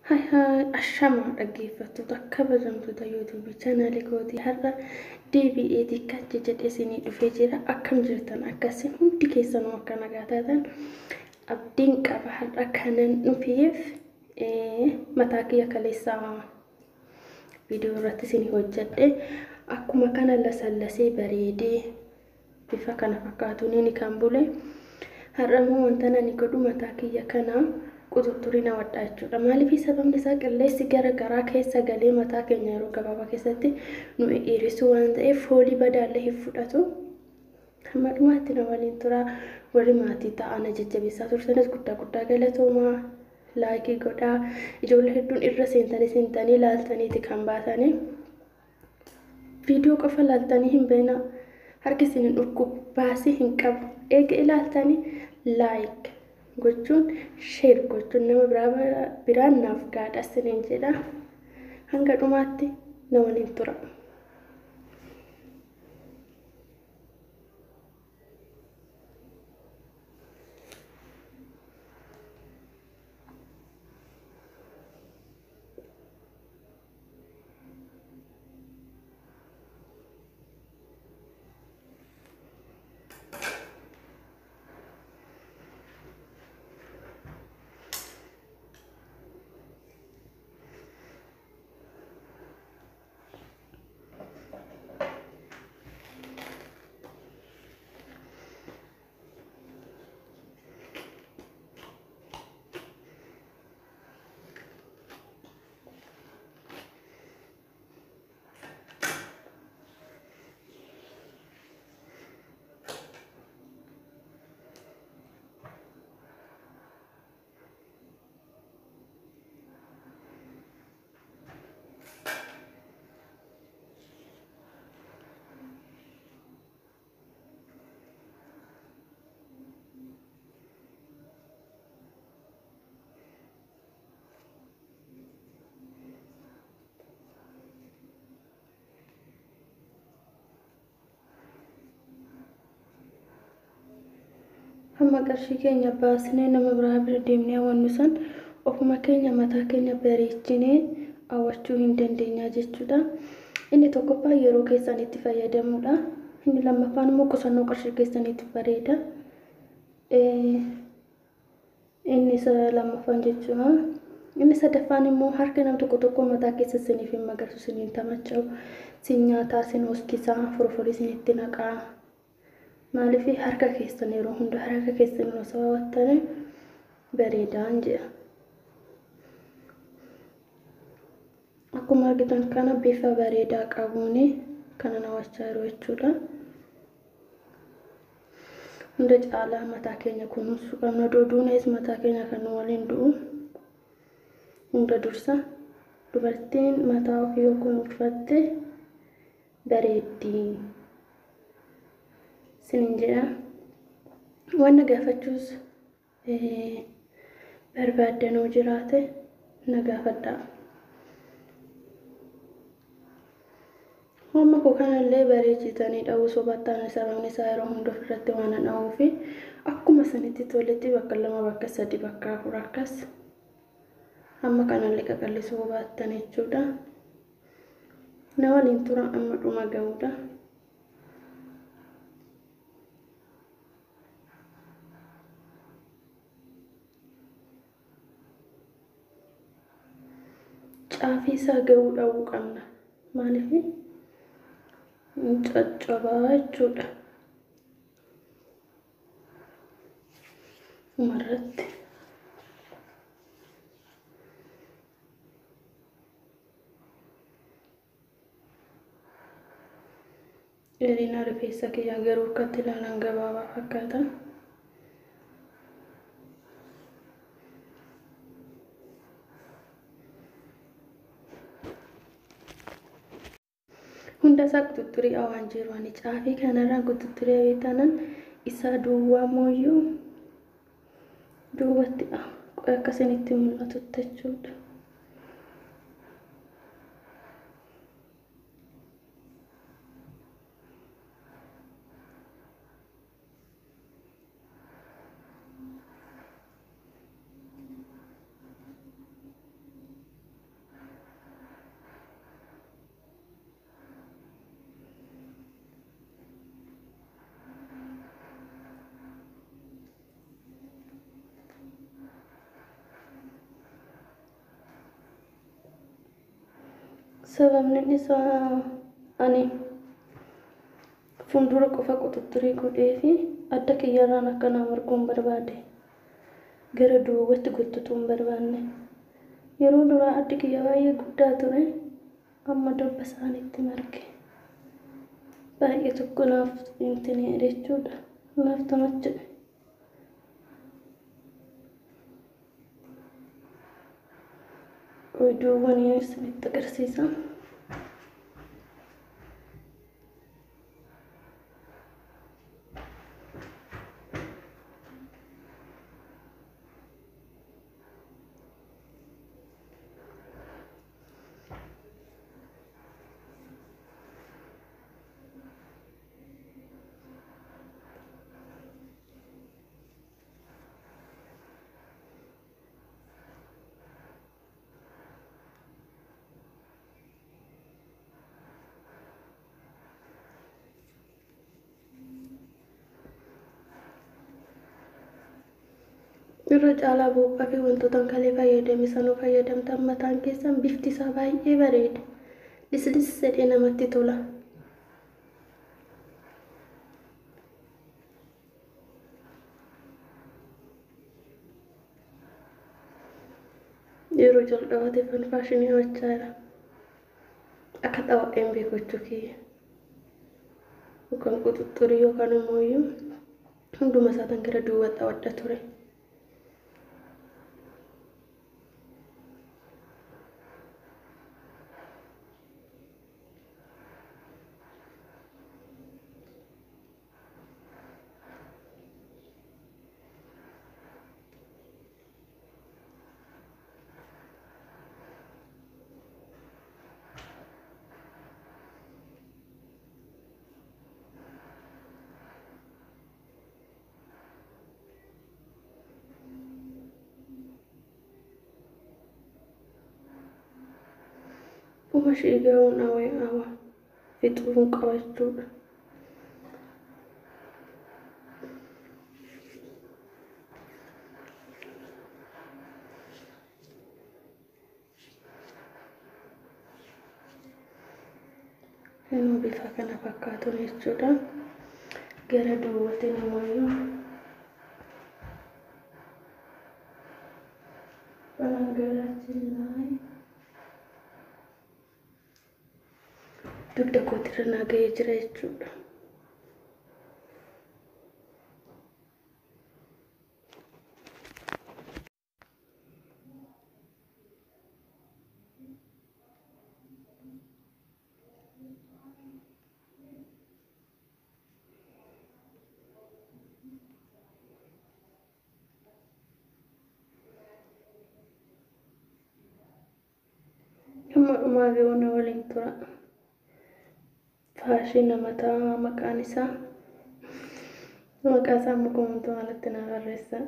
Hi hi ashama dhaggeeffattoota kabajamtoota YouTube chaanaalii kootii har'a deebi'eetii kachi jedhee isinii dhufee jira. Akkam jirtan akkasii hundi keessanuu akka nagaa taatan abdiin qaba. Har'a kanan dhufeef mataa kiyya kaleessaa viidiyoo irratti isinii hojjedhe akkuma kana lasallasee bareedee bifa kana fakkaatuun kan bule. Har'a immoo wanta ani godhu mataa kiyya kana quxuxxurii na wadhaa jechuudha. Maaliif sababni isaa qilleensi gara garaa keessa galee mataa keenya yeroo gabaabaa keessatti nu dheeressu waan ta'eef foolii badaallee hin fudhatu. Hamma dhumaatti na waliin tura. Warri maatii ta'an jajjabeessaa turtanis guddaa guddaa galatoomaa. Laayikii godhaa. Ijoollee hedduun irra seentanii laaltaniiti kan baatanii. Viidiyoo qofa laaltanii hin beekna. Harki isin hin dhukkubu, baasii hin qabu. Eega ilaaltanii laayik gochuun sheer gochuun nama biraan naaf gaadha isiniin jedha. Hanga dhumaatti na waliin tura. Hamma qarshii keenya baasnee nama biraa bira deemnee hawwannu san ofuma keenya mataa keenya bareechinee hawwachuu hin dandeenya jechuudha. Inni tokkoffaa yeroo keessan itti fayyadamuudha. Inni lammaffaan immoo qusannoo qarshii keessaniitti bareeda. Inni lammaffaan jechuudha. Inni sadaffaan immoo harki nama tokko tokko mataa keessa isiniif hin magarsu, isiniin tamacha'u, sin nyaataa, sin hoskisaa, forforii isinitti naqaa. Maaliif harka keessan yeroo hunda harka keessan osoo hawwattanii bareedaan jedha. Akkuma argitan kana bifa bareedaa qabuun kana hawwachaa jiru jechuudha. Hunda caalaa mataa keenya kunuunsuu qabna. Duuduunis mataa keenya kan nu waliin du'u. Hunda dursa dubartiin mataa ofii yoo kunuunfatte bareeddi. Sinin jedha. Waan na gaafachuus barbaaddanoo jiraate na gaafadhaa. Morma koo kanallee bareechitanii dha'uu sobattaan sababni isaa yeroo hunda ofirratti waan dha'uu fi akkuma sanitti toletti bakka lama bakka sadi bakka afur akkas hamma kanallee qaqallisuu baattan jechuudha. Na waliin tura amma dhuma ga'uudha. Caafii isaa ga'uu dha'uu qabna. Maaliif caccabaa jechuudha. Dhumarratti. Dheerina rifeensa kiyyaa garuu akkatti ilaalan gabaabaa fakkaata. Hunda isaa quxuxxurii waan jiru ani caafii kanarraa quxuxxurii beektanan isaa duwwaa mooyyuu duwwaatti akka isinitti mul'atutti jechuudha. Sababni isaa ani fuuldura qofa quxuxxurii godhee fi adda kiyyarraan akka naa marguu hin barbaade. Gara duubatti gottotuu hin barbaanne. Yeroo duraa addi kiyya baay'ee guddaa ture. Amma dabba isaanitti marge. Baay'ee tokko naaf intini jechuudha. Naaf tamacha'e. Oduuwwan isinitti agarsiisa. Irra caalaa buuphaa fi wantoota kalee fayyadame sanuu fayyadamtan mataan keessan bifti isaa baay'ee bareeda. Lislis jedhee namatti tola. Yeroo jalqabaatiif kan faashinii hojjechaa jira. Akka xawaa'een beeku jechuu kiyya. Yookaan quxuxxurii yookaan immoo hunduma isaatiin gara duuba xawadha ture. Dhuma ishee ga'uun awee awa fixuun qaba jechuudha. Inuu bifa kana fakkaatu jechuudha. Gara duubatti immoo በነገራችን ላይ dugda kootirra naa ga'ee jira jechuudha. Hamma dhumaa ga'uu na waliin tura. Faashina mataa maqaan isaa maqaa isaa amma koomtuu alatti naa barreessa.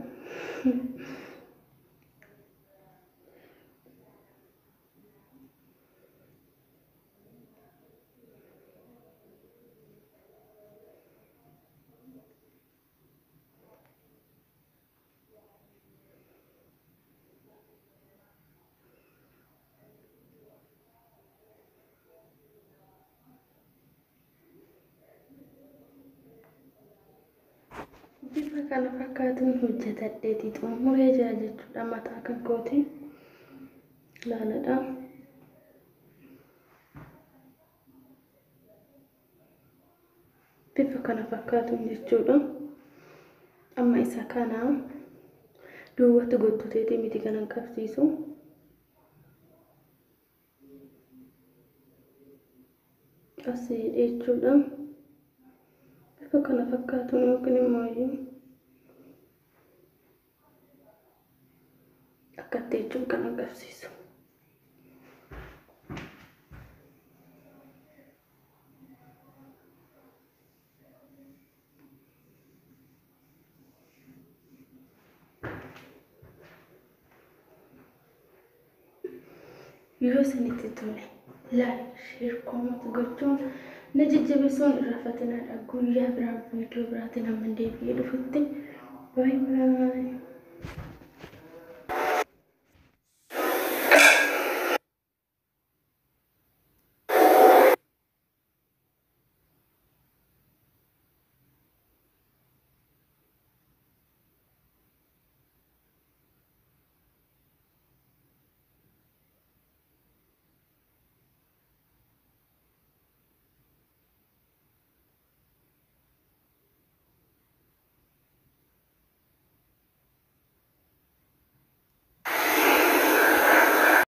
Bifa kana fakkaatuun hojjetadheeti xumuree jira jechuudha mataa kan kooti laaladha. Bifa kana fakkaatuun jechuudha. Amma isa kana duubatti gottoteeti miti kanan qabsiisu. Asii jechuudha. Bifa kana fakkaatuun yookiin immoo akkatti jechuun kan agarsiisu. Yoo isinitti tole like, share, comment gochuun na jajjabeessuun irraanfatinaadha. Guyyaa biraa viidiyoo biraatiin hamma deebi'ee dhufutti. Baay'ee baay'ee.